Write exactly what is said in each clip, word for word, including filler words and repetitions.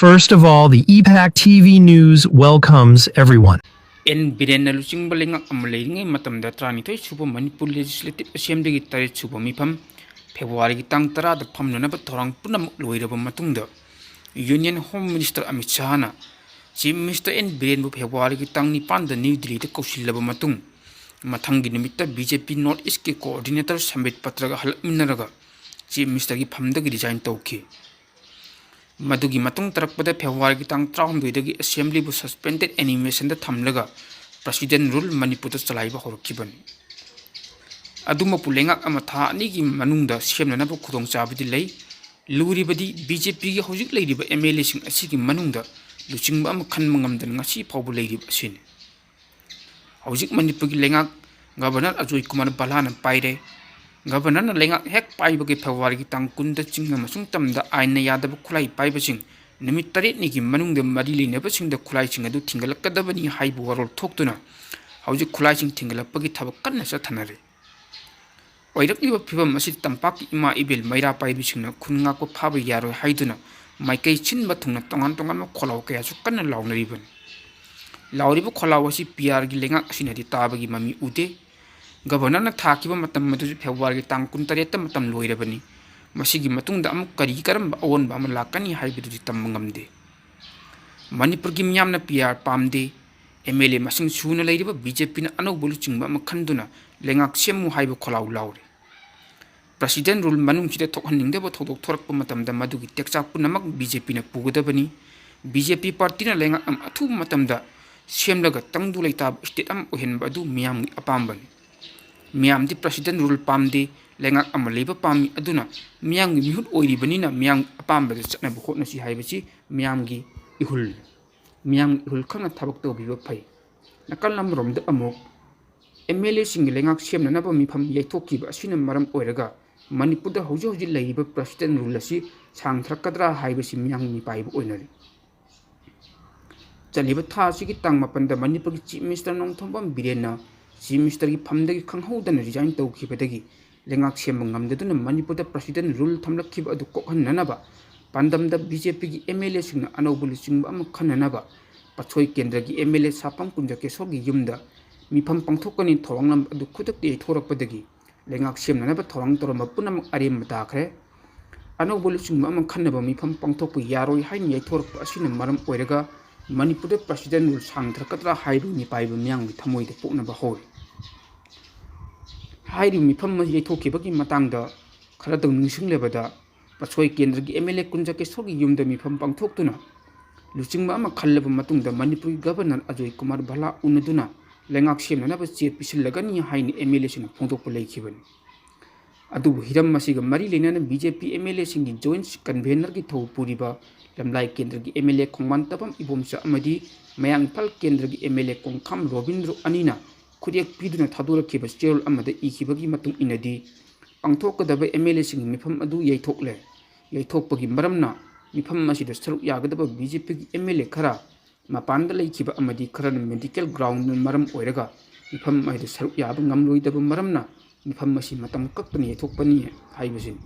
First of all, the E PAC T V News welcomes everyone. N ꯕꯤꯔꯦꯟꯅ ꯂꯨꯆꯤꯡꯕ ꯂꯩꯉꯥꯛ ꯑꯃ ꯂꯩꯔꯤꯉꯩ ꯃꯇꯝꯗ ꯇꯔꯥꯅꯤꯊꯣꯏ ꯁꯨꯕ ꯃꯅꯤꯄꯨꯔ Legislative Assemblyꯒꯤ ꯇꯔꯦꯠ ꯁꯨꯕ ꯃꯤꯐꯝ ꯐꯦꯕ꯭ꯔꯨꯋꯥꯔꯤꯒꯤ ꯇꯥꯡ ꯇꯔꯥꯗ ꯐꯝꯅꯅꯕ ꯊꯧꯔꯥꯡ ꯄꯨꯝꯅꯃꯛ ꯂꯣꯏꯔꯕ ꯃꯇꯨꯡꯗ Union Home Minister ꯑꯃꯤꯠ ꯁꯥꯍꯅ Chief Minister ꯑꯦꯟ ꯕꯤꯔꯦꯟꯕꯨ ꯐꯦꯕ꯭ꯔꯨꯋꯥꯔꯤꯒꯤ ꯇꯥꯡ ꯅꯤꯄꯥꯟꯗ ꯅ꯭ꯌꯨ ꯗꯤꯜꯂꯤꯗ ꯀꯧꯁꯤꯜꯂꯕ ꯃꯇꯨꯡ ꯃꯊꯪꯒꯤ ꯅꯨꯃꯤꯠꯇ BJP North Eastꯀꯤ Coordinator ꯁꯝꯕꯤꯠ ꯄꯇ꯭ꯔꯒ ꯍꯜꯂꯛꯃꯤꯟꯅꯔꯒ Chief Ministerꯒꯤ ꯐꯝꯗꯒꯤ resign ꯇꯧꯈꯤ꯫ ꯃꯗꯨꯒꯤ ꯃꯇꯨꯡ ꯇꯥꯔꯛꯄꯗ ꯐꯦꯕ꯭ꯔꯨꯋꯥꯔꯤꯒꯤ ꯇꯥꯡ ꯇꯔꯥꯍꯨꯝꯗꯣꯏꯗꯒꯤ Assemblyꯕꯨ suspended animationꯗ ꯊꯝꯂꯒ President Rule ꯃꯅꯤꯄꯨꯔꯗ ꯆꯂꯥꯏꯕ ꯍꯧꯔꯛꯈꯤꯕꯅꯤ꯫ ꯑꯗꯨꯃꯛꯄꯨ ꯂꯩꯉꯥꯛ ꯑꯃ ꯊꯥ ꯑꯅꯤꯒꯤ ꯃꯅꯨꯡꯗ ꯁꯦꯝꯅꯅꯕ ꯈꯨꯗꯣꯡꯆꯥꯕꯗꯤ ꯂꯩ꯫ ꯂꯨꯔꯤꯕꯗꯤ BJPꯒꯤ ꯍꯧꯖꯤꯛ ꯂꯩꯔꯤꯕ MLAꯁꯤꯡ ꯑꯁꯤꯒꯤ ꯃꯅꯨꯡꯗ ꯂꯨꯆꯤꯡꯕ ꯑꯃ ꯈꯟꯕ ꯉꯝꯗꯅ ꯉꯁꯤ ꯐꯥꯎꯕ ꯂꯩꯔꯤꯕ ꯑꯁꯤꯅꯤ꯫ ꯍꯧꯖꯤꯛ ꯃꯅꯤꯄꯨꯔꯒꯤ ꯂꯩꯉꯥꯛ Governor ꯑꯖꯣꯏ ꯀꯨꯃꯥꯔ ꯚꯜꯂꯥꯅ ꯄꯥꯏꯔꯦ꯫ Governorꯅ ꯂꯩꯉꯥꯛ ꯍꯦꯛ ꯄꯥꯏꯕꯒꯤ ꯐꯦꯕ꯭ꯔꯨꯋꯥꯔꯤꯒꯤ ꯇꯥꯡ ꯀꯨꯟꯗ ꯆꯤꯡ ꯑꯃꯁꯨꯡ ꯇꯝꯗ ꯑꯥꯏꯟꯅ ꯌꯥꯗꯕ ꯈꯨꯠꯂꯥꯏ ꯄꯥꯏꯕꯁꯤꯡ ꯅꯨꯃꯤꯠ ꯇꯔꯦꯠꯅꯤꯒꯤ ꯃꯅꯨꯡꯗ ꯃꯔꯤ ꯂꯩꯅꯕꯁꯤꯡꯗ ꯈꯨꯠꯂꯥꯏꯁꯤꯡ ꯑꯗꯨ ꯊꯤꯡꯒꯠꯂꯛꯀꯗꯕꯅꯤ ꯍꯥꯏꯕ ꯋꯥꯔꯣꯜ ꯊꯣꯛꯇꯨꯅ ꯍꯧꯖꯤꯛ ꯈꯨꯠꯂꯥꯏꯁꯤꯡ ꯊꯤꯡꯒꯠꯂꯛꯄꯒꯤ ꯊꯕꯛ ꯀꯟꯅ ꯆꯠꯊꯅꯔꯤ꯫ ꯑꯣꯏꯔꯛꯂꯤꯕ ꯐꯤꯕꯝ ꯑꯁꯤꯗ ꯇꯝꯄꯥꯛꯀꯤ ꯏꯃꯥ ꯏꯕꯦꯜ ꯃꯩꯔꯥ ꯄꯥꯏꯕꯤꯁꯤꯡꯅ ꯈꯨꯟ ꯉꯥꯛꯄ ꯐꯥꯕ ꯌꯥꯔꯣꯏ ꯍꯥꯏꯗꯨꯅ ꯃꯥꯏꯀꯩ ꯁꯤꯟꯕ ꯊꯨꯡꯅ ꯇꯣꯉꯥꯟ ꯇꯣꯉꯥꯟꯕ ꯈꯣꯜꯂꯥꯎ ꯀꯌꯥꯁꯨ ꯀꯟꯅ ꯂꯥꯎꯅꯔꯤꯕꯅꯤ꯫ ꯂꯥꯎꯔꯤꯕ ꯈꯣꯜꯂꯥꯎ ꯑꯁꯤ ꯄꯤꯌꯥꯔꯒꯤ ꯂꯩꯉꯥꯛ ꯑꯁꯤꯅꯗꯤ ꯇꯥꯕꯒꯤ ꯃꯃꯤ ꯎꯗꯦ꯫ Governorꯅ ꯊꯥꯈꯤꯕ ꯃꯇꯝ ꯑꯗꯨꯁꯨ ꯐꯦꯕ꯭ꯔꯨꯋꯥꯔꯤꯒꯤ ꯇꯥꯡ ꯀꯨꯟꯇꯔꯦꯠꯇ ꯃꯇꯝ ꯂꯣꯏꯔꯕꯅꯤ꯫ ꯃꯁꯤꯒꯤ ꯃꯇꯨꯡꯗ ꯑꯃꯨꯛ ꯀꯔꯤ ꯀꯔꯝꯕ ꯑꯑꯣꯟꯕ ꯑꯃ ꯂꯥꯛꯀꯅꯤ ꯍꯥꯏꯕꯗꯨꯗꯤ ꯇꯝꯕ ꯉꯝꯗꯦ꯫ ꯃꯅꯤꯄꯨꯔꯒꯤ ꯃꯤꯌꯥꯝꯅ ꯄꯤꯌꯥꯔ ꯄꯥꯝꯗꯦ꯫ MLA ꯃꯁꯤꯡ ꯁꯨꯅ ꯂꯩꯔꯤꯕ BJPꯅ ꯑꯅꯧꯕ ꯂꯨꯆꯤꯡꯕ ꯑꯃ ꯈꯟꯗꯨꯅ ꯂꯩꯉꯥꯛ ꯁꯦꯝꯃꯨ ꯍꯥꯏꯕ ꯈꯣꯜꯂꯥꯎ ꯂꯥꯎꯔꯤ꯫ President Rule ꯃꯅꯨꯡꯁꯤꯗ ꯊꯣꯛꯍꯟꯅꯤꯡꯗꯕ ꯊꯧꯗꯣꯛ ꯊꯣꯔꯛꯄ ꯃꯇꯝꯗ ꯃꯗꯨꯒꯤ ꯇꯦꯛꯆꯥꯛ ꯄꯨꯝꯅꯃꯛ BJPꯅ ꯄꯨꯒꯗꯕꯅꯤ꯫ BJP partyꯅ ꯂꯩꯉꯥꯛ ꯑꯃ ꯑꯊꯨꯕ ꯃꯇꯝꯗ ꯁꯦꯝꯂꯒ ꯇꯪꯗꯨ ꯂꯩꯇꯥꯕ state ꯑꯃ ꯑꯣꯏꯍꯟꯕ ꯑꯗꯨ ꯃꯤꯌꯥꯝꯒꯤ ꯑꯄꯥꯝꯕꯅꯤ꯫ ꯃꯤꯌꯥꯝꯗꯤ President Rule ꯄꯥꯝꯗꯦ, ꯂꯩꯉꯥꯛ ꯑꯃ ꯂꯩꯕ ꯄꯥꯝꯃꯤ꯫ ꯑꯗꯨꯅ ꯃꯤꯌꯥꯝꯒꯤ ꯃꯤꯍꯨꯠ ꯑꯣꯏꯔꯤꯕꯅꯤꯅ ꯃꯤꯌꯥꯝꯒꯤ ꯑꯄꯥꯝꯕꯗ ꯆꯠꯅꯕ ꯍꯣꯠꯅꯁꯤ ꯍꯥꯏꯕꯁꯤ ꯃꯤꯌꯥꯝꯒꯤ ꯏꯍꯨꯜꯅꯤ꯫ ꯃꯤꯌꯥꯝꯒꯤ ꯏꯍꯨꯜ ꯈꯪꯅ ꯊꯕꯛ ꯇꯧꯕꯤꯕ ꯐꯩ꯫ ꯅꯥꯀꯜ ꯑꯃꯔꯣꯝꯗ ꯑꯃꯨꯛ MLAꯁꯤꯡꯒꯤ ꯂꯩꯉꯥꯛ ꯁꯦꯝꯅꯅꯕ ꯃꯤꯐꯝ ꯌꯩꯊꯣꯛꯈꯤꯕ ꯑꯁꯤꯅ ꯃꯔꯝ ꯑꯣꯏꯔꯒ ꯃꯅꯤꯄꯨꯔꯗ ꯍꯧꯖꯤꯛ ꯍꯧꯖꯤꯛ ꯂꯩꯔꯤꯕ President Rule ꯑꯁꯤ ꯁꯥꯡꯊꯔꯛꯀꯗ꯭ꯔꯥ ꯍꯥꯏꯕꯁꯤ ꯃꯤꯌꯥꯝꯒꯤ ꯃꯤꯄꯥꯏꯕ ꯑꯣꯏꯅꯔꯤ꯫ ꯆꯠꯂꯤꯕ ꯊꯥ ꯑꯁꯤꯒꯤ ꯇꯥꯡ ꯃꯥꯄꯟꯗ ꯃꯅꯤꯄꯨꯔꯒꯤ Chief Minister ꯅꯣꯡꯊꯣꯝꯕꯝ ꯕꯤꯔꯦꯟꯅ Chief Ministerꯒꯤ ꯐꯝꯗꯒꯤ ꯈꯪꯍꯧꯗꯅ resign ꯇꯧꯈꯤꯕꯗꯒꯤ ꯂꯩꯉꯥꯛ ꯁꯦꯝꯕ ꯉꯝꯗꯗꯨꯅ ꯃꯅꯤꯄꯨꯔꯗ President Rule ꯊꯝꯂꯛꯈꯤꯕ ꯑꯗꯨ ꯀꯣꯛꯍꯟꯅꯅꯕ ꯄꯥꯟꯗꯝꯗ ꯕꯤ ꯖꯦ ꯄꯤꯒꯤ ꯑꯦꯝ ꯑꯦꯜ ꯑꯦꯁꯤꯡꯅ ꯑꯅꯧꯕ ꯂꯨꯆꯤꯡꯕ ꯑꯃ ꯈꯟꯅꯅꯕ ꯄꯥꯠꯁꯣꯏ ꯀꯦꯟꯗ꯭ꯔꯒꯤ ꯑꯦꯝ ꯑꯦꯜ ꯑꯦ ꯁꯥꯄꯝ ꯀꯨꯟꯖꯀꯦꯁꯣꯔꯒꯤ ꯌꯨꯝꯗ ꯃꯤꯐꯝ ꯄꯥꯡꯊꯣꯛꯀꯅꯤ ꯊꯧꯔꯥꯡꯂꯝ ꯑꯗꯨ ꯈꯨꯗꯛꯇ ꯌꯩꯊꯣꯔꯛꯄꯗꯒꯤ ꯂꯩꯉꯥꯛ ꯁꯦꯝꯅꯅꯕ ꯊꯧꯔꯥꯡ ꯇꯧꯔꯝꯕ ꯄꯨꯝꯅꯃꯛ ꯑꯔꯦꯝꯕ ꯇꯥꯈ꯭ꯔꯦ꯫ ꯑꯅꯧꯕ ꯂꯨꯆꯤꯡꯕ ꯑꯃ ꯈꯟꯅꯕ ꯃꯤꯐꯝ ꯄꯥꯡꯊꯣꯛꯄ ꯌꯥꯔꯣꯏ ꯍꯥꯏꯅ ꯌꯩꯊꯣꯔꯛꯄ ꯑꯁꯤꯅ ꯃꯔꯝ ꯑꯣꯏꯔꯒ ꯃꯅꯤꯄꯨꯔꯗ ꯄ꯭ꯔꯁꯤꯗꯦꯟ ꯔꯨꯜ ꯁꯥꯡꯊꯔꯛꯀꯗ꯭ꯔꯥ ꯍꯥꯏꯕ ꯃꯤꯄꯥꯏꯕ ꯃꯤꯌꯥꯝꯒꯤ ꯊꯃꯣꯏꯗ ꯄꯣꯛꯅꯕ ꯍꯧꯔꯤ꯫ ꯍꯥꯏꯔꯤꯕ ꯃꯤꯐꯝ ꯑꯃ ꯌꯩꯊꯣꯛꯈꯤꯕꯒꯤ ꯃꯇꯥꯡꯗ ꯈꯔꯗꯪ ꯅꯤꯡꯁꯤꯡꯂꯕꯗ, ꯄꯥꯠꯁꯣꯏ ꯀꯦꯟꯗ꯭ꯔꯒꯤ ꯑꯦꯝ ꯑꯦꯜ ꯑꯦ ꯀꯨꯟꯖꯀꯦꯁꯣꯔꯒꯤ ꯌꯨꯝꯗ ꯃꯤꯐꯝ ꯄꯥꯡꯊꯣꯛꯇꯨꯅ ꯂꯨꯆꯤꯡꯕ ꯑꯃ ꯈꯜꯂꯕ ꯃꯇꯨꯡꯗ ꯃꯅꯤꯄꯨꯔꯒꯤ ꯒꯕꯔꯅꯔ ꯑꯖꯣꯏ ꯀꯨꯃꯥꯔ ꯚꯜꯂꯥ ꯎꯅꯗꯨꯅ ꯂꯩꯉꯥꯛ ꯁꯦꯝꯅꯅꯕ ꯆꯦ ꯄꯤꯁꯤꯜꯂꯒꯅꯤ ꯍꯥꯏꯅ ꯑꯦꯝ ꯑꯦꯜ ꯑꯦꯁꯤꯡꯅ ꯐꯣꯡꯗꯣꯛꯄ ꯂꯩꯈꯤꯕꯅꯤ꯫ ꯑꯗꯨꯕꯨ ꯍꯤꯔꯝ ꯑꯁꯤꯒ ꯃꯔꯤ ꯂꯩꯅꯅ B J P M L ꯑꯦꯁꯤꯡꯒꯤ ꯖꯣꯏꯟꯠ ꯀꯟꯚꯦꯅꯔꯒꯤ ꯊꯧ ꯄꯨꯔꯤꯕ ꯂꯝꯂꯥꯏ ꯀꯦꯟꯗ꯭ꯔꯒꯤ ꯑꯦꯝ ꯑꯦꯜ ꯑꯦ ꯈꯣꯡꯕꯥꯟ ꯇꯥꯕꯝ ꯏꯕꯣꯝꯆꯥ ꯑꯃꯗꯤ ꯃꯌꯥꯡ ꯏꯝꯐꯥꯜ ꯀꯦꯟꯗ꯭ꯔꯒꯤ ꯑꯦꯝ ꯑꯦꯜ ꯑꯦ ꯀꯣꯡꯈꯥꯝ ꯔꯣꯕꯤꯟꯗ꯭ꯔꯣ ꯑꯅꯤꯅ ꯈꯨꯠꯌꯦꯛ ꯄꯤꯗꯨꯅ ꯊꯥꯗꯣꯔꯛꯈꯤꯕ ꯆꯦꯔꯣꯜ ꯑꯃꯗ ꯏꯈꯤꯕꯒꯤ ꯃꯇꯨꯡ ꯏꯟꯅꯗꯤ, ꯄꯥꯡꯊꯣꯛꯀꯗꯕ ꯑꯦꯝ ꯑꯦꯜ ꯑꯦꯁꯤꯡꯒꯤ ꯃꯤꯐꯝ ꯑꯗꯨ ꯌꯩꯊꯣꯛꯂꯦ꯫ ꯌꯩꯊꯣꯛꯄꯒꯤ ꯃꯔꯝꯅ ꯃꯤꯐꯝ ꯑꯁꯤꯗ ꯁꯔꯨꯛ ꯌꯥꯒꯗꯕ ꯕꯤ ꯖꯦ ꯄꯤꯒꯤ ꯑꯦꯝ ꯑꯦꯜ ꯑꯦ ꯈꯔ ꯃꯄꯥꯟꯗ ꯂꯩꯈꯤꯕ ꯑꯃꯗꯤ ꯈꯔꯅ ꯃꯦꯗꯤꯀꯦꯜ ꯒ꯭ꯔꯥꯎꯟꯗ ꯃꯔꯝ ꯑꯣꯏꯔꯒ ꯃꯤꯐꯝ ꯑꯁꯤꯗ ꯁꯔꯨꯛ ꯌꯥꯕ ꯉꯝꯂꯣꯏꯗꯕ ꯃꯔꯝꯅ ꯃꯤꯐꯝ ꯑꯁꯤ ꯃꯇꯝ ꯀꯛꯇꯅ ꯌꯩꯊꯣꯛꯄꯅꯤ ꯍꯥꯏꯕꯁꯤꯅꯤ꯫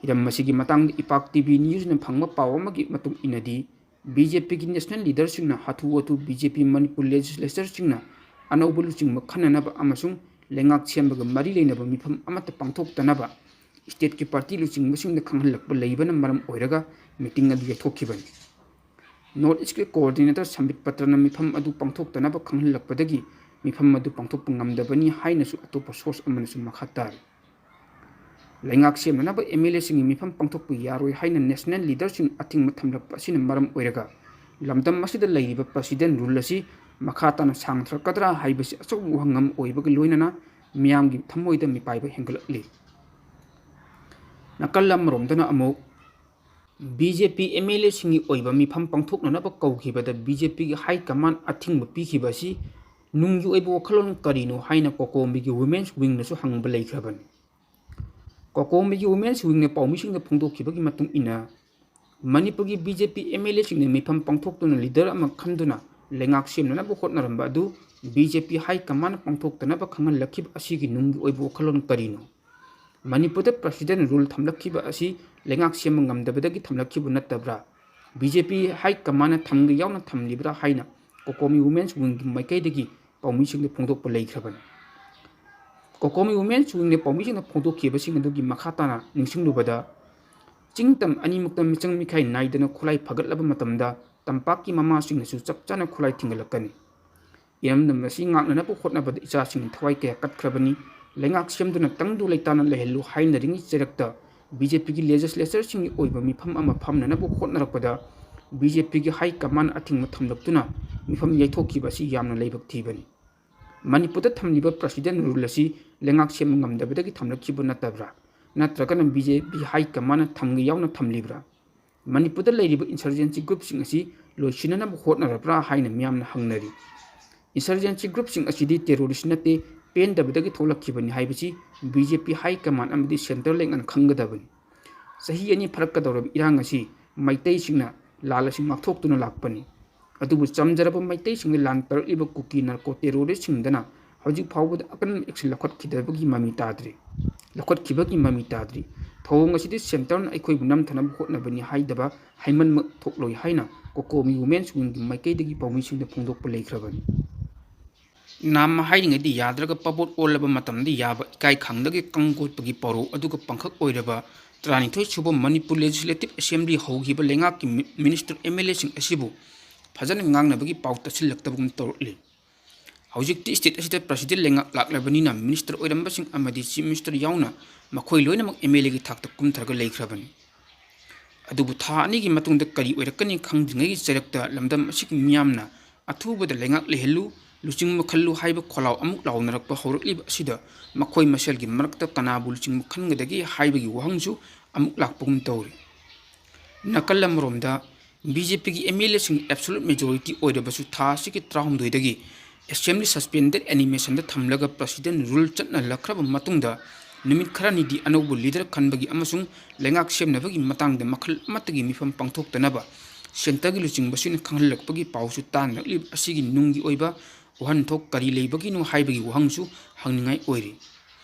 ꯍꯤꯔꯝ ꯑꯁꯤꯒꯤ ꯃꯇꯥꯡꯗ ꯏꯄꯥꯛ ꯇꯤ ꯚꯤ ꯅ꯭ꯌꯨꯁꯅ ꯐꯪꯕ ꯄꯥꯎ ꯑꯃꯒꯤ ꯃꯇꯨꯡ ꯏꯟꯅꯗꯤ, ꯕꯤ ꯖꯦ ꯄꯤꯒꯤ ꯅꯦꯁꯅꯦꯜ ꯂꯤꯗꯔꯁꯤꯡꯅ ꯍꯥꯊꯨ ꯍꯥꯊꯨ ꯕꯤ ꯖꯦ ꯄꯤ ꯃꯅꯤꯄꯨꯔ ꯂꯦꯖꯤꯁꯂꯦꯆꯔꯁꯤꯡꯅ ꯑꯅꯧꯕ ꯂꯨꯆꯤꯡꯕ ꯈꯟꯅꯅꯕ ꯑꯃꯁꯨꯡ ꯂꯩꯉꯥꯛ ꯁꯦꯝꯕꯒ ꯃꯔꯤ ꯂꯩꯅꯕ ꯃꯤꯐꯝ ꯑꯃꯠꯇ ꯄꯥꯡꯊꯣꯛꯇꯅꯕ ꯁ꯭ꯇꯦꯠꯀꯤ ꯄꯥꯔꯇꯤ ꯂꯨꯆꯤꯡꯕꯁꯤꯡꯗ ꯈꯪꯍꯜꯂꯛꯄ ꯂꯩꯕꯅ ꯃꯔꯝ ꯑꯣꯏꯔꯒ ꯃꯤꯇꯤꯡ ꯑꯗꯨ ꯌꯩꯊꯣꯛꯈꯤꯕꯅꯤ꯫ ꯅꯣꯔꯠ ꯏꯁ꯭ꯠꯀꯤ ꯀꯣꯑꯣꯔꯗꯤꯅꯦꯇꯔ ꯁꯝꯕꯤꯠ ꯄꯇ꯭ꯔꯅ ꯃꯤꯐꯝ ꯑꯗꯨ ꯄꯥꯡꯊꯣꯛꯇꯅꯕ ꯈꯪꯍꯜꯂꯛꯄꯗꯒꯤ ꯃꯤꯐꯝ ꯑꯗꯨ ꯄꯥꯡꯊꯣꯛꯄ ꯉꯝꯗꯕꯅꯤ ꯍꯥꯏꯅꯁꯨ ꯑꯇꯣꯞꯄ ꯁꯣꯔꯁ ꯑꯃꯅꯁꯨ ꯃꯈꯥ ꯇꯥꯔꯤ꯫ ꯂꯩꯉꯥꯛ ꯁꯦꯝꯅꯅꯕ ꯑꯦꯝ ꯑꯦꯜ ꯑꯦꯁꯤꯡꯒꯤ ꯃꯤꯐꯝ ꯄꯥꯡꯊꯣꯛꯄ ꯌꯥꯔꯣꯏ ꯍꯥꯏꯅ ꯅꯦꯁꯅꯦꯜ ꯂꯤꯗꯔꯁꯤꯡ ꯑꯊꯤꯡꯕ ꯊꯝꯂꯛꯄ ꯑꯁꯤꯅ ꯃꯔꯝ ꯑꯣꯏꯔꯒ ꯂꯝꯗꯝ ꯑꯁꯤꯗ ꯂꯩꯔꯤꯕ ꯄ꯭ꯔꯁꯤꯗꯦꯟ ꯔꯨꯜ ꯑꯁꯤ ꯃꯈꯥ ꯇꯥꯅ ꯁꯥꯡꯊꯔꯛꯀꯗ꯭ꯔꯥ ꯍꯥꯏꯕꯁꯤ ꯑꯆꯧꯕ ꯋꯥꯍꯪ ꯑꯃ ꯑꯣꯏꯕꯒ ꯂꯣꯏꯅꯅ ꯃꯤꯌꯥꯝꯒꯤ ꯊꯃꯣꯏꯗ ꯃꯤꯄꯥꯏꯕ ꯍꯦꯟꯒꯠꯂꯛꯂꯤ꯫ ꯅꯥꯀꯜ ꯑꯃꯔꯣꯝꯗꯅ ꯑꯃꯨꯛ B J P M L ꯑꯦꯁꯤꯡꯒꯤ ꯑꯣꯏꯕ ꯃꯤꯐꯝ ꯄꯥꯡꯊꯣꯛꯅꯅꯕ ꯀꯧꯈꯤꯕꯗ ꯕꯤ ꯖꯦ ꯄꯤꯒꯤ ꯍꯥꯏ ꯀꯃꯥꯟ ꯑꯊꯤꯡꯕ ꯄꯤꯈꯤꯕ ꯑꯁꯤ ꯅꯨꯡꯒꯤ ꯑꯣꯏꯕ ꯋꯥꯈꯜꯂꯣꯟ ꯀꯔꯤꯅꯣ ꯍꯥꯏꯅ ꯀꯣꯀꯣꯃꯤꯒꯤ ꯋꯨꯃꯦꯟꯁ ꯋꯤꯡꯅꯁꯨ ꯍꯪꯕ ꯂꯩꯈ꯭ꯔꯕꯅꯤ꯫ ꯀꯣꯀꯣꯃꯤꯒꯤ ꯋꯨꯃꯦꯟꯁ ꯋꯤꯡꯅ ꯄꯥꯎꯃꯤꯁꯤꯡꯗ ꯐꯣꯡꯗꯣꯛꯈꯤꯕꯒꯤ ꯃꯇꯨꯡ ꯏꯟꯅ, ꯃꯅꯤꯄꯨꯔꯒꯤ B J P M L ꯑꯦꯁꯤꯡꯅ ꯃꯤꯐꯝ ꯄꯥꯡꯊꯣꯛꯇꯨꯅ ꯂꯤꯗꯔ ꯑꯃ ꯈꯟꯗꯨꯅ ꯂꯩꯉꯥꯛ ꯁꯦꯝꯅꯅꯕ ꯍꯣꯠꯅꯔꯝꯕ ꯑꯗꯨ ꯕꯤ ꯖꯦ ꯄꯤ ꯍꯥꯏ ꯀꯃꯥꯟꯅ ꯄꯥꯡꯊꯣꯛꯇꯅꯕ ꯈꯪꯍꯜꯂꯛꯈꯤꯕ ꯑꯁꯤꯒꯤ ꯅꯨꯡꯒꯤ ꯑꯣꯏꯕ ꯋꯥꯈꯜꯂꯣꯟ ꯀꯔꯤꯅꯣ? ꯃꯅꯤꯄꯨꯔꯗ ꯄ꯭ꯔꯁꯤꯗꯦꯟ ꯔꯨꯜ ꯊꯝꯂꯛꯈꯤꯕ ꯑꯁꯤ ꯂꯩꯉꯥꯛ ꯁꯦꯝꯕ ꯉꯝꯗꯕꯗꯒꯤ ꯊꯝꯂꯛꯈꯤꯕ ꯅꯠꯇꯕ꯭ꯔꯥ? ꯕꯤ ꯖꯦ ꯄꯤ ꯍꯥꯏ ꯀꯃꯥꯟꯅ ꯊꯝꯒ ꯌꯥꯎꯅ ꯊꯝꯂꯤꯕ꯭ꯔꯥ ꯍꯥꯏꯅ ꯀꯣꯀꯣꯃꯤ ꯋꯨꯃꯦꯟꯁ ꯋꯤꯡꯒꯤ ꯃꯥꯏꯀꯩꯗꯒꯤ ꯄꯥꯎꯃꯤꯁꯤꯡꯗ ꯐꯣꯡꯗꯣꯛꯄ ꯂꯩꯈ꯭ꯔꯕꯅꯤ꯫ ꯀꯣꯀꯣꯃꯤ ꯋꯨꯃꯦꯟꯁ ꯋꯤꯡꯅ ꯄꯥꯎꯃꯤꯁꯤꯡꯗ ꯐꯣꯡꯗꯣꯛꯈꯤꯕꯁꯤꯡ ꯑꯗꯨꯒꯤ ꯃꯈꯥ ꯇꯥꯅ ꯅꯤꯡꯁꯤꯡꯂꯨꯕꯗ, ꯆꯤꯡ ꯇꯝ ꯑꯅꯤꯃꯛꯇ ꯃꯤꯆꯪ ꯃꯤꯈꯥꯏ ꯅꯥꯏꯗꯅ ꯈꯨꯠꯂꯥꯏ ꯐꯒꯠꯂꯕ ꯃꯇꯝꯗ ꯇꯝꯄꯥꯛꯀꯤ ꯃꯃꯥꯁꯤꯡꯅꯁꯨ ꯆꯞ ꯆꯥꯅ ꯈꯨꯠꯂꯥꯏ ꯊꯤꯡꯒꯠꯂꯛꯀꯅꯤ꯫ ꯏꯔꯝꯗꯝ ꯑꯁꯤ ꯉꯥꯛꯅꯅꯕ ꯍꯣꯠꯅꯕꯗ ꯏꯆꯥꯁꯤꯡꯒꯤ ꯊꯋꯥꯏ ꯀꯌꯥ ꯀꯠꯈ꯭ꯔꯕꯅꯤ꯫ ꯂꯩꯉꯥꯛ ꯁꯦꯝꯗꯨꯅ ꯇꯪꯗꯨ ꯂꯩꯇꯥꯅ ꯂꯩꯍꯜꯂꯨ ꯍꯥꯏꯅꯔꯤꯉꯩ ꯆꯩꯔꯛꯇ ꯕꯤ ꯖꯦ ꯄꯤꯒꯤ ꯂꯦꯖꯤꯁꯂꯦꯆꯔꯁꯤꯡꯒꯤ ꯑꯣꯏꯕ ꯃꯤꯐꯝ ꯑꯃ ꯐꯝꯅꯅꯕ ꯍꯣꯠꯅꯔꯛꯄꯗ ꯕꯤ ꯖꯦ ꯄꯤꯒꯤ ꯍꯥꯏ ꯀꯃꯥꯟ ꯑꯊꯤꯡꯕ ꯊꯝꯂꯛꯇꯨꯅ ꯃꯤꯐꯝ ꯌꯩꯊꯣꯛꯈꯤꯕ ꯑꯁꯤ ꯌꯥꯝꯅ ꯂꯥꯏꯕꯛ ꯊꯤꯕꯅꯤ꯫ ꯃꯅꯤꯄꯨꯔꯗ ꯊꯝꯂꯤꯕ ꯄ꯭ꯔꯁꯤꯗꯦꯟ ꯔꯨꯜ ꯑꯁꯤ ꯂꯩꯉꯥꯛ ꯁꯦꯝꯕ ꯉꯝꯗꯕꯗꯒꯤ ꯊꯝꯂꯛꯈꯤꯕ ꯅꯠꯇꯕ꯭ꯔꯥ? ꯅꯠꯇ꯭ꯔꯒꯅ ꯕꯤ ꯖꯦ ꯄꯤ ꯍꯥꯏ ꯀꯃꯥꯟꯅ ꯊꯝꯒ ꯌꯥꯎꯅ ꯊꯝꯂꯤꯕ꯭ꯔꯥ? ꯃꯅꯤꯄꯨꯔꯗ ꯂꯩꯔꯤꯕ ꯏꯟꯁꯔꯖꯦꯟꯁꯤ ꯒ꯭ꯔꯨꯞꯁꯤꯡ ꯑꯁꯤ ꯂꯣꯏꯁꯤꯟꯅꯅꯕ ꯍꯣꯠꯅꯔꯕ꯭ꯔꯥ ꯍꯥꯏꯅ ꯃꯤꯌꯥꯝꯅ ꯍꯪꯅꯔꯤ꯫ ꯏꯟꯁꯔꯖꯦꯟꯁꯤ ꯒ꯭ꯔꯨꯞꯁꯤꯡ ꯑꯁꯤꯗꯤ ꯇꯦꯔꯣꯔꯤꯁ ꯅꯠꯇꯦ, ꯄꯦꯟꯗꯕꯗꯒꯤ ꯊꯣꯛꯂꯛꯈꯤꯕꯅꯤ ꯍꯥꯏꯕꯁꯤ ꯕꯤ ꯖꯦ ꯄꯤ ꯍꯥꯏ ꯀꯃꯥꯟ ꯑꯃꯗꯤ ꯁꯦꯟꯇ꯭ꯔꯦꯜ ꯂꯩꯉꯥꯛꯅ ꯈꯪꯒꯗꯕꯅꯤ꯫ ꯆꯍꯤ ꯑꯅꯤ ꯐꯥꯔꯛꯀꯗꯧꯔꯕ ꯏꯔꯥꯡ ꯑꯁꯤ ꯃꯩꯇꯩꯁꯤꯡꯅ ꯂꯥꯟ ꯑꯁꯤ ꯉꯥꯛꯊꯣꯛꯇꯨꯅ ꯂꯥꯛꯄꯅꯤ꯫ ꯑꯗꯨꯕꯨ ꯆꯝꯖꯔꯕ ꯃꯩꯇꯩꯁꯤꯡꯗ ꯂꯥꯟ ꯇꯥꯔꯛꯂꯤꯕ ꯀꯨꯀꯤ ꯅꯥꯔꯀꯣ ꯇꯦꯔꯣꯔꯤꯁꯁꯤꯡꯗꯅ ꯍꯧꯖꯤꯛ ꯐꯥꯎꯕꯗ ꯑꯀꯟꯕ action ꯂꯧꯈꯠꯈꯤꯗꯕꯒꯤ ꯃꯃꯤ ꯇꯥꯗ꯭ꯔꯤ, ꯂꯧꯈꯠꯈꯤꯕꯒꯤ ꯃꯃꯤ ꯇꯥꯗ꯭ꯔꯤ꯫ ꯊꯧꯑꯣꯡ ꯑꯁꯤꯗꯤ ꯁꯦꯟꯇꯔꯅ ꯑꯩꯈꯣꯏꯕꯨ ꯅꯝꯊꯅꯕ ꯍꯣꯠꯅꯕꯅꯤ ꯍꯥꯏꯗꯕ ꯍꯥꯏꯃꯟꯕ ꯊꯣꯛꯂꯣꯏ ꯍꯥꯏꯅ ꯀꯣꯀꯣꯃꯤ ꯋꯨꯃꯦꯟꯁ ꯋꯤꯡꯒꯤ ꯃꯥꯏꯀꯩꯗꯒꯤ ꯄꯥꯎꯃꯤꯁꯤꯡꯗ ꯐꯣꯡꯗꯣꯛꯄ ꯂꯩꯈ꯭ꯔꯕꯅꯤ꯫ ꯅꯥꯝꯃ ꯍꯥꯏꯔꯤꯉꯩꯗꯤ ꯌꯥꯗ꯭ꯔꯒ ꯄꯥꯕꯣꯠ ꯑꯣꯜꯂꯕ ꯃꯇꯝꯗ ꯌꯥꯕ ꯏꯀꯥꯏ ꯈꯪꯗꯒꯤ ꯀꯪ ꯀꯣꯠꯄꯒꯤ ꯄꯥꯎꯔꯧ ꯑꯗꯨꯒ ꯄꯥꯡꯈꯛ ꯑꯣꯏꯔꯕ ꯇꯔꯥꯅꯤꯊꯣꯏ ꯁꯨꯕ ꯃꯅꯤꯄꯨꯔ ꯂꯦꯖꯤꯁꯂꯦꯇꯤꯚ ꯑꯦꯁꯦꯝꯕ꯭ꯂꯤ ꯍꯧꯈꯤꯕ ꯂꯩꯉꯥꯛꯀꯤ ꯃꯤ-, ꯃꯤꯅꯤꯁꯇꯔ ꯑꯦꯝ ꯑꯦꯜ ꯑꯦꯁꯤꯡ ꯑꯁꯤꯕꯨ ꯐꯖꯅ ꯉꯥꯡꯅꯕꯒꯤ ꯄꯥꯎ ꯇꯥꯁꯤꯜꯂꯛꯇꯕꯒꯨꯝ ꯇꯧꯔꯛꯂꯤ꯫ ꯍꯧꯖꯤꯛꯇꯤ ꯁ꯭ꯇꯦꯠ ꯑꯁꯤꯗ ꯄ꯭ꯔꯁꯤꯗꯦꯟ ꯂꯩꯉꯥꯛ ꯂꯥꯛꯂꯕꯅꯤꯅ ꯃꯤꯅꯤꯁꯇꯔ ꯑꯣꯏꯔꯝꯕꯁꯤꯡ ꯑꯃꯗꯤ ꯆꯤꯐ ꯃꯤꯅꯤꯁꯇꯔ ꯌꯥꯎꯅ ꯃꯈꯣꯏ ꯂꯣꯏꯅꯃꯛ ꯑꯦꯝ ꯑꯦꯜ ꯑꯦꯒꯤ ꯊꯥꯛꯇ ꯀꯨꯝꯊꯔꯒ ꯂꯩꯈ꯭ꯔꯕꯅꯤ꯫ ꯑꯗꯨꯕꯨ ꯊꯥ ꯑꯅꯤꯒꯤ ꯃꯇꯨꯡꯗ ꯀꯔꯤ ꯑꯣꯏꯔꯛꯀꯅꯤ ꯈꯪꯗ꯭ꯔꯤꯉꯩꯒꯤ ꯆꯩꯔꯛꯇ ꯂꯝꯗꯝ ꯑꯁꯤꯒꯤ ꯃꯤꯌꯥꯝꯅ ꯑꯊꯨꯕꯗ ꯂꯩꯉꯥꯛ ꯂꯩꯍꯜꯂꯨ, ꯂꯨꯆꯤꯡꯕ ꯈꯜꯂꯨ ꯍꯥꯏꯕ ꯈꯣꯜꯂꯥꯎ ꯑꯃꯨꯛ ꯂꯥꯎꯅꯔꯛꯄ ꯍꯧꯔꯛꯂꯤꯕ ꯑꯁꯤꯗ ꯃꯈꯣꯏ ꯃꯁꯦꯜꯒꯤ ꯃꯔꯛꯇ ꯀꯅꯥꯕꯨ ꯂꯨꯆꯤꯡꯕ ꯈꯟꯒꯗꯒꯦ ꯍꯥꯏꯕꯒꯤ ꯋꯥꯍꯪꯁꯨ ꯑꯃꯨꯛ ꯂꯥꯛꯄꯒꯨꯝ ꯇꯧꯔꯤ꯫ ꯅꯥꯀꯜ ꯑꯃꯔꯣꯝꯗ ꯕꯤ ꯖꯦ ꯄꯤꯒꯤ ꯑꯦꯝ ꯑꯦꯜ ꯑꯦꯁꯤꯡ absolute majority ꯑꯣꯏꯔꯕꯁꯨ ꯊꯥ ꯑꯁꯤꯒꯤ ꯇꯔꯥꯍꯨꯝꯗꯣꯏꯗꯒꯤ assembly suspended animationꯗ ꯊꯝꯂꯒ president rule ꯆꯠꯅꯍꯜꯂꯛꯈ꯭ꯔꯕ ꯃꯇꯨꯡꯗ ꯅꯨꯃꯤꯠ ꯈꯔꯅꯤꯗꯤ ꯑꯅꯧꯕ leader ꯈꯟꯕꯒꯤ ꯑꯃꯁꯨꯡ ꯂꯩꯉꯥꯛ ꯁꯦꯝꯅꯕꯒꯤ ꯃꯇꯥꯡꯗ ꯃꯈꯜ ꯑꯃꯠꯇꯒꯤ ꯃꯤꯐꯝ ꯄꯥꯡꯊꯣꯛꯇꯅꯕ centreꯒꯤ ꯂꯨꯆꯤꯡꯕꯁꯤꯡꯅ ꯈꯪꯍꯜꯂꯛꯄꯒꯤ ꯄꯥꯎꯁꯨ ꯇꯥꯅꯔꯛꯂꯤꯕ ꯑꯁꯤꯒꯤ ꯅꯨꯡꯒꯤ ꯑꯣꯏꯕ ꯋꯥꯍꯟꯊꯣꯛ ꯀꯔꯤ ꯂꯩꯕꯒꯤꯅꯣ ꯍꯥꯏꯕꯒꯤ ꯋꯥꯍꯪꯁꯨ ꯍꯪꯅꯤꯡꯉꯥꯏ ꯑꯣꯏꯔꯤ꯫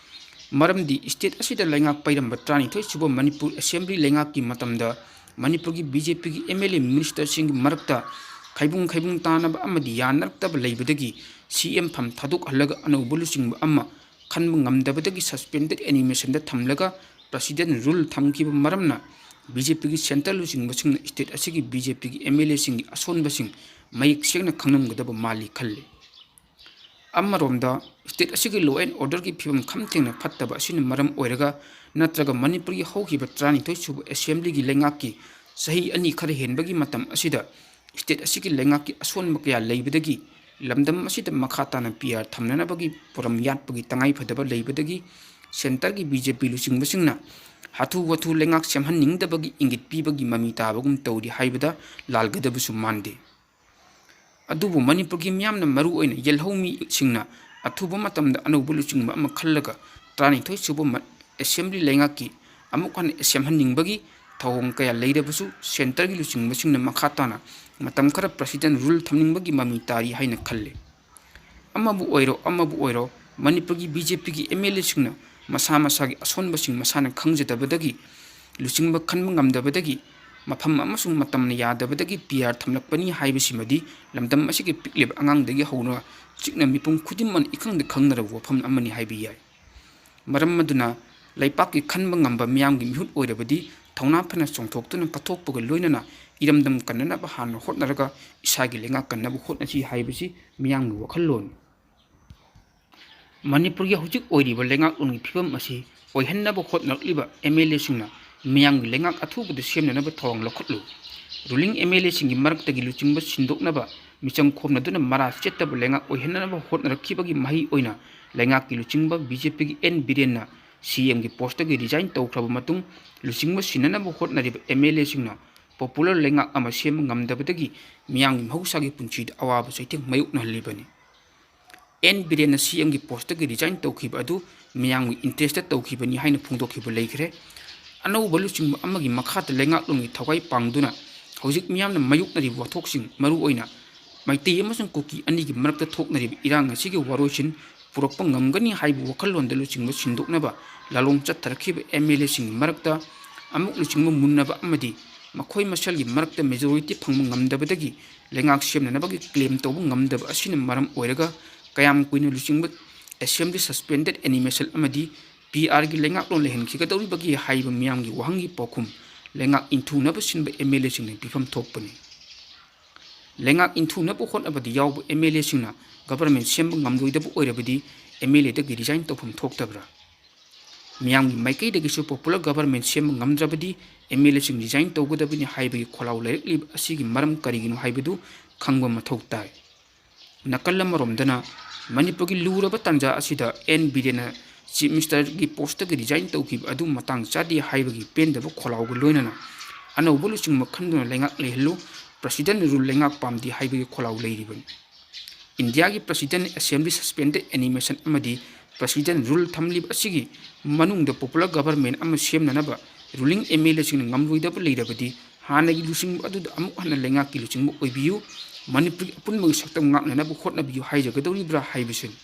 ꯃꯔꯝꯗꯤ state ꯑꯁꯤꯗ ꯂꯩꯉꯥꯛ ꯄꯥꯏꯔꯝꯕ ꯇꯔꯥꯅꯤꯊꯣꯏ ꯁꯨꯕ ꯃꯅꯤꯄꯨꯔ Assembly ꯂꯩꯉꯥꯛꯀꯤ ꯃꯇꯝꯗ ꯃꯅꯤꯄꯨꯔꯒꯤ BJPꯒꯤ MLA ministerꯁꯤꯡꯒꯤ ꯃꯔꯛꯇ ꯈꯥꯏꯕꯨꯡ ꯈꯥꯏꯕꯨꯡ ꯇꯥꯅꯕ ꯑꯃꯗꯤ ꯌꯥꯅꯔꯛꯇꯕ ꯂꯩꯕꯗꯒꯤ CM ꯐꯝ ꯊꯥꯗꯣꯛꯍꯜꯂꯒ ꯑꯅꯧꯕ ꯂꯨꯆꯤꯡꯕ ꯑꯃ ꯈꯟꯕ ꯉꯝꯗꯕꯗꯒꯤ suspended animationꯗ ꯊꯝꯂꯒ President rule ꯊꯝꯈꯤꯕ ꯃꯔꯝꯅ BJPꯒꯤ centre ꯂꯨꯆꯤꯡꯕꯁꯤꯡꯅ state ꯑꯁꯤꯒꯤ BJPꯒꯤ MLAꯁꯤꯡꯒꯤ ꯑꯁꯣꯟꯕꯁꯤꯡ ꯃꯌꯦꯛ ꯁꯦꯡꯅ ꯈꯪꯂꯝꯒꯗꯕ ꯃꯥꯜꯂꯤ ꯈꯜꯂꯤ꯫ ꯑꯃꯔꯣꯝꯗ, state ꯑꯁꯤꯒꯤ law and orderꯒꯤ ꯐꯤꯕꯝ ꯈꯝ ꯊꯦꯡꯅ ꯐꯠꯇꯕ ꯑꯁꯤꯅ ꯃꯔꯝ ꯑꯣꯏꯔꯒ ꯅꯠꯇ꯭ꯔꯒ ꯃꯅꯤꯄꯨꯔꯒꯤ ꯍꯧꯈꯤꯕ ꯇꯔꯥꯅꯤꯊꯣꯏ ꯁꯨꯕ Assemblyꯒꯤ ꯂꯩꯉꯥꯛꯀꯤ ꯆꯍꯤ ꯑꯅꯤ ꯈꯔ ꯍꯦꯟꯕꯒꯤ ꯃꯇꯝ ꯑꯁꯤꯗ state ꯑꯁꯤꯒꯤ ꯂꯩꯉꯥꯛꯀꯤ ꯑꯁꯣꯟꯕ ꯀꯌꯥ ꯂꯩꯕꯗꯒꯤ ꯂꯝꯗꯝ ꯑꯁꯤꯗ ꯃꯈꯥ ꯇꯥꯅ PR ꯊꯝꯅꯅꯕꯒꯤ ꯄꯣꯔꯝ ꯌꯥꯠꯄꯒꯤ ꯇꯉꯥꯏꯐꯗꯕ ꯂꯩꯕꯗꯒꯤ centreꯒꯤ BJP ꯂꯨꯆꯤꯡꯕꯁꯤꯡꯅ ꯍꯥꯊꯨ ꯍꯥꯊꯨ ꯂꯩꯉꯥꯛ ꯁꯦꯝꯍꯟꯅꯤꯡꯗꯕꯒꯤ ꯏꯪꯒꯤꯠ ꯄꯤꯕꯒꯤ ꯃꯃꯤ ꯇꯥꯕꯒꯨꯝ ꯇꯧꯔꯤ ꯍꯥꯏꯕꯗ ꯂꯥꯜꯒꯗꯕꯁꯨ ꯃꯥꯟꯗꯦ꯫ ꯑꯗꯨꯕꯨ ꯃꯅꯤꯄꯨꯔꯒꯤ ꯃꯤꯌꯥꯝꯅ ꯃꯔꯨꯑꯣꯏꯅ ꯌꯦꯜꯍꯧꯃꯤꯁꯤꯡꯅ ꯑꯊꯨꯕ ꯃꯇꯝꯗ ꯑꯅꯧꯕ ꯂꯨꯆꯤꯡꯕ ꯑꯃ ꯈꯜꯂꯒ ꯇꯔꯥꯅꯤꯊꯣꯏ ꯁꯨꯕ ꯃ-, Assembly ꯂꯩꯉꯥꯛꯀꯤ ꯑꯃꯨꯛ ꯍꯟꯅ ꯁꯦꯝꯍꯟꯅꯤꯡꯕꯒꯤ ꯊꯧꯑꯣꯡ ꯀꯌꯥ ꯂꯩꯔꯕꯁꯨ centreꯒꯤ ꯂꯨꯆꯤꯡꯕꯁꯤꯡꯅ ꯃꯈꯥ ꯇꯥꯅ ꯃꯇꯝ ꯈꯔ President rule ꯊꯝꯅꯤꯡꯕꯒꯤ ꯃꯃꯤ ꯇꯥꯔꯤ ꯍꯥꯏꯅ ꯈꯜꯂꯤ꯫ ꯑꯃꯕꯨ ꯑꯣꯏꯔꯣ, ꯑꯃꯕꯨ ꯑꯣꯏꯔꯣ, ꯃꯅꯤꯄꯨꯔꯒꯤ BJPꯒꯤ MLAꯁꯤꯡꯅ ꯃꯁꯥ ꯃꯁꯥꯒꯤ ꯑꯁꯣꯟꯕꯁꯤꯡ ꯃꯁꯥꯅ ꯈꯪꯖꯗꯕꯗꯒꯤ, ꯂꯨꯆꯤꯡꯕ ꯈꯟꯕ ꯉꯝꯗꯕꯗꯒꯤ, ꯃꯐꯝ ꯑꯃꯁꯨꯡ ꯃꯇꯝꯅ ꯌꯥꯗꯕꯗꯒꯤ PR ꯊꯝꯂꯛꯄꯅꯤ ꯍꯥꯏꯕꯁꯤꯃꯗꯤ ꯂꯝꯗꯝ ꯑꯁꯤꯒꯤ ꯄꯤꯛꯂꯤꯕ ꯑꯉꯥꯡꯗꯒꯤ ꯍꯧꯅ ꯆꯤꯛꯅ ꯃꯤꯄꯨꯝ ꯈꯨꯗꯤꯡꯃꯛꯅ ꯏꯈꯪꯗ ꯈꯪꯅꯔꯕ ꯋꯥꯐꯝ ꯑꯃꯅꯤ ꯍꯥꯏꯕ ꯌꯥꯏ꯫ ꯃꯔꯝ ꯑꯗꯨꯅ ꯂꯩꯄꯥꯛꯀꯤ ꯈꯟꯕ ꯉꯝꯕ ꯃꯤꯌꯥꯝꯒꯤ ꯃꯤꯍꯨꯠ ꯑꯣꯏꯔꯕꯗꯤ ꯊꯧꯅꯥ ꯐꯅ ꯆꯣꯡꯊꯣꯛꯇꯨꯅ ꯀꯠꯊꯣꯛꯄꯒ ꯂꯣꯏꯅꯅ ꯏꯔꯝꯗꯝ ꯀꯟꯅꯅꯕ ꯍꯥꯟꯅ ꯍꯣꯠꯅꯔꯒ ꯏꯁꯥꯒꯤ ꯂꯩꯉꯥꯛ ꯀꯟꯅꯕ ꯍꯣꯠꯅꯁꯤ ꯍꯥꯏꯕꯁꯤ ꯃꯤꯌꯥꯝꯒꯤ ꯋꯥꯈꯜꯂꯣꯟꯅꯤ꯫ ꯃꯅꯤꯄꯨꯔꯒꯤ ꯍꯧꯖꯤꯛ ꯑꯣꯏꯔꯤꯕ ꯂꯩꯉꯥꯛꯂꯣꯟꯒꯤ ꯐꯤꯕꯝ ꯑꯁꯤ ꯑꯣꯏꯍꯟꯅꯕ ꯍꯣꯠꯅꯔꯛꯂꯤꯕ MLAꯁꯤꯡꯅ ꯃꯤꯌꯥꯝꯒꯤ ꯂꯩꯉꯥꯛ ꯑꯊꯨꯕꯗ ꯁꯦꯝꯅꯅꯕ ꯊꯧꯔꯥꯡ ꯂꯧꯈꯠꯂꯨ꯫ Ruling MLAꯁꯤꯡꯒꯤ ꯃꯔꯛꯇꯒꯤ ꯂꯨꯆꯤꯡꯕ ꯁꯤꯟꯗꯣꯛꯅꯕ ꯃꯤꯆꯪ ꯈꯣꯝꯅꯗꯨꯅ ꯃꯔꯥ ꯆꯦꯠꯇꯕ ꯂꯩꯉꯥꯛ ꯑꯣꯏꯍꯟꯅꯅꯕ ꯍꯣꯠꯅꯔꯛꯈꯤꯕꯒꯤ ꯃꯍꯩ ꯑꯣꯏꯅ ꯂꯩꯉꯥꯛꯀꯤ ꯂꯨꯆꯤꯡꯕ BJPꯒꯤ N ꯕꯤꯔꯦꯟꯅ CMꯒꯤ postꯇꯒꯤ resign ꯇꯧꯈ꯭ꯔꯕ ꯃꯇꯨꯡ ꯂꯨꯆꯤꯡꯕ ꯁꯤꯟꯅꯅꯕ ꯍꯣꯠꯅꯔꯤꯕ MLAꯁꯤꯡꯅ popular ꯂꯩꯉꯥꯛ ꯑꯃ ꯁꯦꯝꯕ ꯉꯝꯗꯕꯗꯒꯤ ꯃꯤꯌꯥꯝꯒꯤ ꯃꯍꯧꯁꯥꯒꯤ ꯄꯨꯟꯁꯤꯗ ꯑꯋꯥꯕ ꯆꯩꯊꯦꯡ ꯃꯥꯌꯣꯛꯅꯍꯜꯂꯤꯕꯅꯤ꯫ N ꯕꯤꯔꯦꯟꯅ CMꯒꯤ postꯇꯒꯤ resign ꯇꯧꯈꯤꯕ ꯑꯗꯨ ꯃꯤꯌꯥꯝꯒꯤ interestꯇ ꯇꯧꯈꯤꯕꯅꯤ ꯍꯥꯏꯅ ꯐꯣꯡꯗꯣꯛꯈꯤꯕ ꯂꯩꯈ꯭ꯔꯦ꯫ ꯑꯅꯧꯕ ꯂꯨꯆꯤꯡꯕ ꯑꯃꯒꯤ ꯃꯈꯥꯗ ꯂꯩꯉꯥꯛꯂꯣꯟꯒꯤ ꯊꯋꯥꯏ ꯄꯥꯡꯗꯨꯅ ꯍꯧꯖꯤꯛ ꯃꯤꯌꯥꯝꯅ ꯃꯥꯌꯣꯛꯅꯔꯤꯕ ꯋꯥꯊꯣꯛꯁꯤꯡ, ꯃꯔꯨꯑꯣꯏꯅ ꯃꯩꯇꯩ ꯑꯃꯁꯨꯡ ꯀꯨꯀꯤ ꯑꯅꯤꯒꯤ ꯃꯔꯛꯇ ꯊꯣꯛꯅꯔꯤꯕ ꯏꯔꯥꯡ ꯑꯁꯤꯒꯤ ꯋꯥꯔꯣꯏꯁꯤꯟ ꯄꯨꯔꯛꯄ ꯉꯝꯒꯅꯤ ꯍꯥꯏꯕ ꯋꯥꯈꯜꯂꯣꯟꯗ ꯂꯨꯆꯤꯡꯕ ꯁꯤꯟꯗꯣꯛꯅꯕ ꯂꯥꯂꯣꯡ ꯆꯠꯊꯔꯛꯈꯤꯕ ꯑꯦꯝ ꯑꯦꯜ ꯑꯦꯁꯤꯡꯒꯤ ꯃꯔꯛꯇ ꯑꯃꯨꯛ ꯂꯨꯆꯤꯡꯕ ꯃꯨꯟꯅꯕ ꯑꯃꯗꯤ ꯃꯈꯣꯏ ꯃꯁꯦꯜꯒꯤ ꯃꯔꯛꯇ ꯃꯦꯖꯣꯔꯤꯇꯤ ꯐꯪꯕ ꯉꯝꯗꯕꯗꯒꯤ ꯂꯩꯉꯥꯛ ꯁꯦꯝꯅꯅꯕꯒꯤ ꯀ꯭ꯂꯦꯝ ꯇꯧꯕ ꯉꯝꯗꯕ ꯑꯁꯤꯅ ꯃꯔꯝ ꯑꯣꯏꯔꯒ ꯀꯌꯥꯝ ꯀꯨꯏꯅ ꯂꯨꯆꯤꯡꯕ ꯑꯦꯁꯦꯝꯕ꯭ꯂꯤ ꯁꯁꯄꯦꯟꯗꯦꯗ ꯑꯦꯅꯤꯃꯦꯁꯟ ꯑꯃꯗꯤ ꯄꯤ ꯑꯥꯔꯒꯤ ꯂꯩꯉꯥꯛꯂꯣꯟ ꯂꯩꯍꯟꯈꯤꯒꯗꯧꯔꯤꯕꯒꯦ ꯍꯥꯏꯕ ꯃꯤꯌꯥꯝꯒꯤ ꯋꯥꯍꯪꯒꯤ ꯄꯥꯎꯈꯨꯝ ꯂꯩꯉꯥꯛ ꯏꯟꯊꯨꯅꯕ ꯁꯤꯟꯕ ꯑꯦꯝ ꯑꯦꯜ ꯑꯦꯁꯤꯡꯅ ꯄꯤꯐꯝ ꯊꯣꯛꯄꯅꯤ꯫ ꯂꯩꯉꯥꯛ ꯏꯟꯊꯨꯅꯕ ꯍꯣꯠꯅꯕꯗ ꯌꯥꯎꯕ ꯑꯦꯝ ꯑꯦꯜ ꯑꯦꯁꯤꯡꯅ ꯒꯕꯔꯃꯦꯟ ꯁꯦꯝꯕ ꯉꯝꯂꯣꯏꯗꯕ ꯑꯣꯏꯔꯕꯗꯤ ꯑꯦꯝ ꯑꯦꯜ ꯑꯦꯗꯒꯤ ꯔꯤꯖꯥꯏꯟ ꯇꯧꯐꯝ ꯊꯣꯛꯇꯕ꯭ꯔꯥ? ꯃꯤꯌꯥꯝꯒꯤ ꯃꯥꯏꯀꯩꯗꯒꯤꯁꯨ ꯄꯣꯄꯨꯂꯔ ꯒꯕꯔꯃꯦꯟ ꯁꯦꯝꯕ ꯉꯝꯗ꯭ꯔꯕꯗꯤ ꯑꯦꯝ ꯑꯦꯜ ꯑꯦꯁꯤꯡ ꯔꯤꯖꯥꯏꯟ ꯇꯧꯒꯗꯕꯅꯤ ꯍꯥꯏꯕꯒꯤ ꯈꯣꯜꯂꯥꯎ ꯂꯩꯔꯛꯂꯤꯕ ꯑꯁꯤꯒꯤ ꯃꯔꯝ ꯀꯔꯤꯒꯤꯅꯣ ꯍꯥꯏꯕꯗꯨ ꯈꯪꯕ ꯃꯊꯧ ꯇꯥꯏ꯫ ꯅꯥꯀꯜ ꯑꯃꯔꯣꯝꯗꯅ ꯃꯅꯤꯄꯨꯔꯒꯤ ꯂꯨꯔꯕ ꯇꯥꯟꯖꯥ ꯑꯁꯤꯗ ꯑꯦꯟ ꯕꯤꯔꯦꯟꯅ ꯆꯤꯐ ꯃꯤꯅꯤꯁꯇꯔꯒꯤ ꯄꯣꯁꯇꯒꯤ ꯔꯤꯖꯥꯏꯟ ꯇꯧꯈꯤꯕ ꯑꯗꯨ ꯃꯇꯥꯡ ꯆꯥꯗꯦ ꯍꯥꯏꯕꯒꯤ ꯄꯦꯟꯗꯕ ꯈꯣꯜꯂꯥꯎꯒ ꯂꯣꯏꯅꯅ ꯑꯅꯧꯕ ꯂꯨꯆꯤꯡꯕ ꯈꯟꯗꯨꯅ ꯂꯩꯉꯥꯛ ꯂꯩꯍꯜꯂꯨ, ꯄ꯭ꯔꯁꯤꯗꯦꯟ ꯔꯨꯜ ꯂꯩꯉꯥꯛ ꯄꯥꯝꯗꯦ ꯍꯥꯏꯕꯒꯤ ꯈꯣꯜꯂꯥꯎ ꯂꯩꯔꯤꯕꯅꯤ꯫ ꯏꯟꯗꯤꯌꯥꯒꯤ ꯄ꯭ꯔꯁꯤꯗꯦꯟ ꯑꯦꯁꯦꯝꯕ꯭ꯂꯤ ꯁꯁꯄꯦꯟꯗꯦꯗ ꯑꯦꯅꯤꯃꯦꯁꯟ ꯑꯃꯗꯤ ꯄ꯭ꯔꯁꯤꯗꯦꯟ ꯔꯨꯜ ꯊꯝꯂꯤꯕ ꯑꯁꯤꯒꯤ ꯃꯅꯨꯡꯗ ꯄꯣꯄꯨꯂꯔ ꯒꯕꯔꯃꯦꯟ ꯑꯃ ꯁꯦꯝꯅꯅꯕ ꯔꯨꯂꯤꯡ ꯑꯦꯝ ꯑꯦꯜ ꯑꯦꯁꯤꯡꯅ ꯉꯝꯂꯣꯏꯗꯕ ꯂꯩꯔꯕꯗꯤ ꯍꯥꯟꯅꯒꯤ ꯂꯨꯆꯤꯡꯕ ꯑꯗꯨꯗ ꯑꯃꯨꯛ ꯍꯟꯅ ꯂꯩꯉꯥꯛꯀꯤ ꯂꯨꯆꯤꯡꯕ ꯑꯣꯏꯕꯤꯌꯨ, ꯃꯅꯤꯄꯨꯔꯒꯤ ꯑꯄꯨꯟꯕꯒꯤ ꯁꯛꯇꯝ ꯉꯥꯛꯅꯅꯕ ꯍꯣꯠꯅꯕꯤꯌꯨ ꯍꯥꯏꯖꯒꯗꯧꯔꯤꯕ꯭ꯔꯥ ꯍꯥꯏꯕꯁꯤꯅꯤ꯫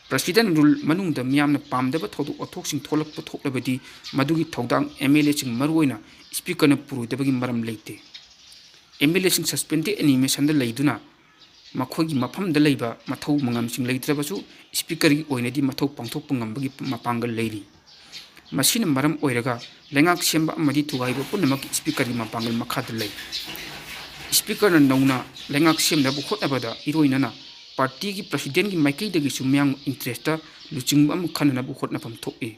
ꯄ꯭ꯔꯁꯤꯗꯦꯟ ꯔꯨꯜ ꯃꯅꯨꯡꯗ ꯃꯤꯌꯥꯝꯅ ꯄꯥꯝꯗꯕ ꯊꯧꯗꯣꯛ ꯋꯥꯊꯣꯛꯁꯤꯡ ꯊꯣꯛꯂꯛꯄ ꯊꯣꯛꯂꯕꯗꯤ ꯃꯗꯨꯒꯤ ꯊꯧꯗꯥꯡ ꯑꯦꯝ ꯑꯦꯜ ꯑꯦꯁꯤꯡ, ꯃꯔꯨꯑꯣꯏꯅ ꯁ꯭ꯄꯤꯀꯔꯅ ꯄꯨꯔꯣꯏꯗꯕꯒꯤ ꯃꯔꯝ ꯂꯩꯇꯦ꯫ ꯑꯦꯝ ꯑꯦꯜ ꯑꯦꯁꯤꯡ ꯁꯁꯄꯦꯟꯗꯦꯗ ꯑꯦꯅꯤꯃꯦꯁꯟꯗ ꯂꯩꯗꯨꯅ ꯃꯈꯣꯏꯒꯤ ꯃꯐꯝꯗ ꯂꯩꯕ ꯃꯊꯧ ꯃꯉꯝꯁꯤꯡ ꯂꯩꯇ꯭ꯔꯕꯁꯨ ꯁ꯭ꯄꯤꯀꯔꯒꯤ ꯑꯣꯏꯅꯗꯤ ꯃꯊꯧ ꯄꯥꯡꯊꯣꯛꯄ ꯉꯝꯕꯒꯤ ꯃꯄꯥꯡꯒꯜ ꯂꯩꯔꯤ꯫ ꯃꯁꯤꯅ ꯃꯔꯝ ꯑꯣꯏꯔꯒ ꯂꯩꯉꯥꯛ ꯁꯦꯝꯕ ꯑꯃꯗꯤ ꯊꯨꯒꯥꯏꯕ ꯄꯨꯝꯅꯃꯛ ꯁ꯭ꯄꯤꯀꯔꯒꯤ ꯃꯄꯥꯡꯒꯜ ꯃꯈꯥꯗ ꯂꯩ꯫ ꯁ꯭ꯄꯤꯀꯔꯅ ꯅꯧꯅ ꯂꯩꯉꯥꯛ ꯁꯦꯝꯅꯕ ꯍꯣꯠꯅꯕꯗ ꯏꯔꯣꯏꯅꯅ ꯄꯥꯔꯇꯤꯒꯤ ꯄ꯭ꯔꯁꯤꯗꯦꯟꯒꯤ ꯃꯥꯏꯀꯩꯗꯒꯤꯁꯨ ꯃꯤꯌꯥꯝ ꯏꯟꯇꯔꯦꯁꯇ ꯂꯨꯆꯤꯡꯕ ꯑꯃ ꯈꯟꯅꯅꯕ ꯍꯣꯠꯅꯐꯝ ꯊꯣꯛꯏ꯫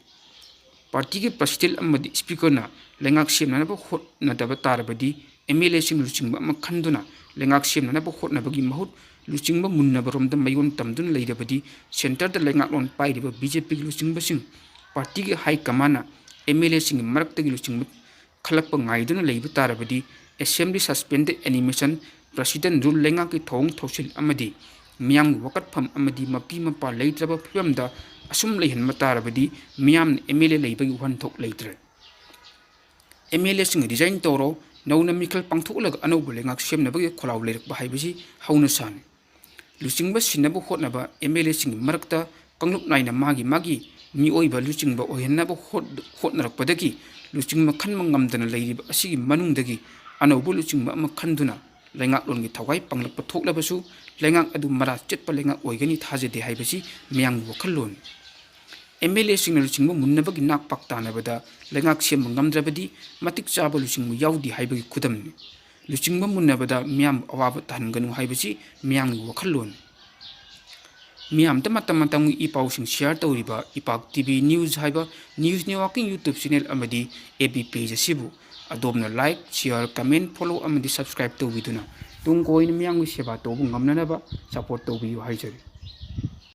ꯄꯥꯔꯇꯤꯒꯤ ꯄ꯭ꯔꯁꯤꯗꯦꯟ ꯑꯃꯗꯤ ꯁ꯭ꯄꯤꯀꯔꯅ ꯂꯩꯉꯥꯛ ꯁꯦꯝꯅꯅꯕ ꯍꯣꯠꯅꯗꯕ ꯇꯥꯔꯕꯗꯤ ꯑꯦꯝ ꯑꯦꯜ ꯑꯦꯁꯤꯡ ꯂꯨꯆꯤꯡꯕ ꯑꯃ ꯈꯟꯗꯨꯅ ꯂꯩꯉꯥꯛ ꯁꯦꯝꯅꯅꯕ ꯍꯣꯠꯅꯕꯒꯤ ꯃꯍꯨꯠ ꯂꯨꯆꯤꯡꯕ ꯃꯨꯟꯅꯕꯔꯣꯝꯗ ꯃꯥꯏꯌꯣꯟ ꯇꯝꯗꯨꯅ ꯂꯩꯔꯕꯗꯤ ꯁꯦꯟꯇꯔꯗ ꯂꯩꯉꯥꯛꯂꯣꯟ ꯄꯥꯏꯔꯤꯕ ꯕꯤ ꯖꯦ ꯄꯤꯒꯤ ꯂꯨꯆꯤꯡꯕꯁꯤꯡ ꯄꯥꯔꯇꯤꯒꯤ ꯍꯥꯏ ꯀꯃꯥꯟꯅ ꯑꯦꯝ ꯑꯦꯜ ꯑꯦꯁꯤꯡꯒꯤ ꯃꯔꯛꯇꯒꯤ ꯂꯨꯆꯤꯡꯕ ꯈꯜꯂꯛꯄ ꯉꯥꯏꯗꯨꯅ ꯂꯩꯕ ꯇꯥꯔꯕꯗꯤ ꯑꯦꯁꯦꯝꯕ꯭ꯂꯤ ꯁꯁꯄꯦꯟꯗꯦꯗ ꯑꯦꯅꯤꯃꯦꯁꯟ, ꯄ꯭ꯔꯁꯤꯗꯦꯟ ꯔꯨꯜ ꯂꯩꯉꯥꯛꯀꯤ ꯊꯧꯑꯣꯡ ꯊꯧꯁꯤꯜ ꯑꯃꯗꯤ ꯃꯤꯌꯥꯝꯒꯤ ꯋꯥꯀꯠꯐꯝ ꯑꯃꯗꯤ ꯃꯄꯤ ꯃꯄꯥ ꯂꯩꯇ꯭ꯔꯕ ꯐꯤꯕꯝꯗ ꯑꯁꯨꯝ ꯂꯩꯍꯟꯕ ꯇꯥꯔꯕꯗꯤ ꯃꯤꯌꯥꯝꯅ ꯑꯦꯝ ꯑꯦꯜ ꯑꯦ ꯂꯩꯕꯒꯤ ꯋꯥꯍꯟꯊꯣꯛ ꯂꯩꯇ꯭ꯔꯦ꯫ ꯑꯦꯝ ꯑꯦꯜ ꯑꯦꯁꯤꯡ ꯔꯤꯖꯥꯏꯟ ꯇꯧꯔꯣ, ꯅꯧꯅ ꯃꯤꯈꯜ ꯄꯥꯡꯊꯣꯛꯂꯒ ꯑꯅꯧꯕ ꯂꯩꯉꯥꯛ ꯁꯦꯝꯅꯕꯒꯤ ꯈꯣꯜꯂꯥꯎ ꯂꯩꯔꯛꯄ ꯍꯥꯏꯕꯁꯤ ꯍꯧꯅꯁꯥꯅꯤ꯫ ꯂꯨꯆꯤꯡꯕ ꯁꯤꯟꯅꯕ ꯍꯣꯠꯅꯕ ꯑꯦꯝ ꯑꯦꯜ ꯑꯦꯁꯤꯡꯒꯤ ꯃꯔꯛꯇ ꯀꯥꯡꯂꯨꯞ ꯅꯥꯏꯅ ꯃꯥꯒꯤ ꯃꯥꯒꯤ ꯃꯤꯑꯣꯏꯕ ꯂꯨꯆꯤꯡꯕ ꯑꯣꯏꯍꯟꯅꯕ ꯍꯣꯠ-, ꯍꯣꯠꯅꯔꯛꯄꯗꯒꯤ ꯂꯨꯆꯤꯡꯕ ꯈꯟꯕ ꯉꯝꯗꯅ ꯂꯩꯔꯤꯕ ꯑꯁꯤꯒꯤ ꯃꯅꯨꯡꯗꯒꯤ ꯑꯅꯧꯕ ꯂꯨꯆꯤꯡꯕ ꯑꯃ ꯈꯟꯗꯨꯅ ꯂꯩꯉꯥꯛꯂꯣꯟꯒꯤ ꯊꯋꯥꯏ ꯄꯥꯡꯂꯛꯄ ꯊꯣꯛꯂꯕꯁꯨ ꯂꯩꯉꯥꯛ ꯑꯗꯨ ꯃꯔꯥ ꯆꯦꯠꯄ ꯂꯩꯉꯥꯛ ꯑꯣꯏꯒꯅꯤ ꯊꯥꯖꯗꯦ ꯍꯥꯏꯕꯁꯤ ꯃꯤꯌꯥꯝꯒꯤ ꯋꯥꯈꯜꯂꯣꯟ꯫ ꯑꯦꯝ ꯑꯦꯜ ꯑꯦꯁꯤꯡꯅ ꯂꯨꯆꯤꯡꯕ ꯃꯨꯟꯅꯕꯒꯤ ꯅꯥꯛ ꯄꯥꯛ ꯇꯥꯟꯅꯕꯗ ꯂꯩꯉꯥꯛ ꯁꯦꯝꯕ ꯉꯝꯗ꯭ꯔꯕꯗꯤ ꯃꯇꯤꯛ ꯆꯥꯕ ꯂꯨꯆꯤꯡꯕ ꯌꯥꯎꯗꯦ ꯍꯥꯏꯕꯒꯤ ꯈꯨꯗꯝꯅꯤ꯫ ꯂꯨꯆꯤꯡꯕ ꯃꯨꯟꯅꯕꯗ ꯃꯤꯌꯥꯝ ꯑꯋꯥꯕ ꯇꯥꯍꯟꯒꯅꯨ ꯍꯥꯏꯕꯁꯤ ꯃꯤꯌꯥꯝꯒꯤ ꯋꯥꯈꯜꯂꯣꯟ꯫ ꯃꯤꯌꯥꯝꯗ ꯃꯇꯝ ꯃꯇꯝꯒꯤ ꯏ ꯄꯥꯎꯁꯤꯡ share ꯇꯧꯔꯤꯕ ꯏꯄꯥꯛ ꯇꯤ ꯚꯤ news ꯍꯥꯏꯕ news networking YouTube channel ꯑꯃꯗꯤ F B page ꯑꯁꯤꯕꯨ ꯑꯗꯣꯝꯅ like, share, comment, follow ꯑꯃꯗꯤ subscribe ꯇꯧꯕꯤꯗꯨꯅ ꯇꯨꯡ ꯀꯣꯏꯅ ꯃꯤꯌꯥꯝꯒꯤ ꯁꯦꯕꯥ ꯇꯧꯕ ꯉꯝꯅꯅꯕ support ꯇꯧꯕꯤꯌꯨ ꯍꯥꯏꯖꯔꯤ꯫